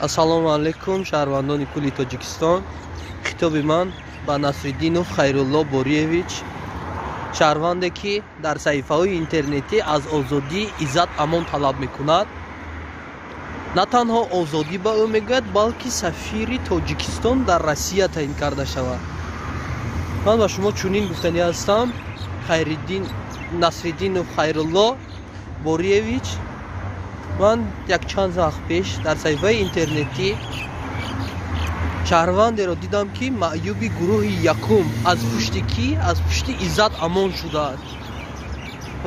Ассалому алайкум, шаҳрвандони кулли Тоҷикистон. Хитоби ман ба Насриддинов Хайрулло Бориевич, шаҳрванде, ки дар саҳифаҳои интернетӣ аз озодии Иззат Амон талаб мекунад. На танҳо озодӣ ба ӯ мегӯяд, балки сафири Тоҷикистон дар Россия таъин карда шавад. Ман ба шумо чунин гуфтанӣ ҳастам: Хайриддин Насриддинов Хайрулло Бориевич, ман якчанд вақт пеш дар саҳифаи интернетӣ шаҳрвандеро дидам, ки маъюби гурӯҳи якум аз пушти кӣ, аз пушти Иззат Амон шудааст.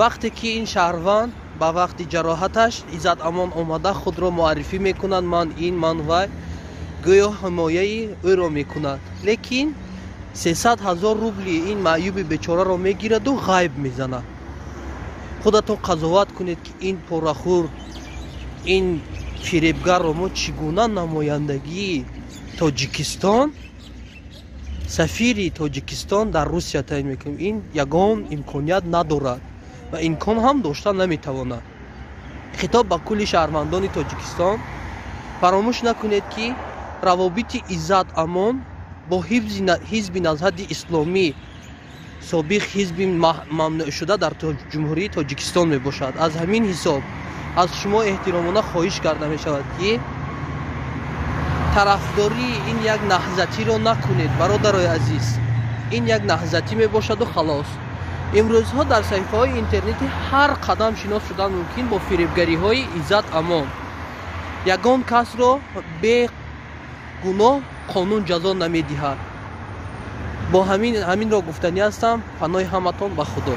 Вақте ки ин шаҳрванд ба вақти ҷароҳаташ Иззат Амон омада худро муаррифӣ мекунад, ман ин, ман вай, гӯё ҳимояи ӯро мекунад, лекин 300 000 рубли ин маъюби бечораро мегираду ғайб мезанад. Худатон қазоват кунед, ки ин порахӯр, ин фиребгарро мо чӣ гуна намояндагии Тоҷикистон, сафири Тоҷикистон дар Русия таъин мекунем? Ин ягон имконият надорад ва имкон ҳам дошта наметавонад. Хитоб ба кулли шаҳрвандони Тоҷикистон: фаромӯш накунед, ки равобити Иззат Амон бо Ҳизби Наҳзати Исломӣ, собиқ ҳизби мамнӯъшуда дар Ҷумҳурии Тоҷикистон мебошад. Аз ҳамин ҳисоб аз шумо эҳтиромона хоҳиш карда мешавад, ки тарафдории ин як наҳзатиро накунед. Бародарои азиз, ин як наҳзатӣ мебошаду халос. Имрӯзҳо дар саҳифаҳои интернетӣ ҳар қадам шинос шудан мумкин бо фиребгариҳои Иззат Амон. Ягон касро бегуноҳ қонун ҷазо намедиҳад. Бо ҳаминро гуфтанӣ ҳастам. Паноҳи ҳаматон ба Худо.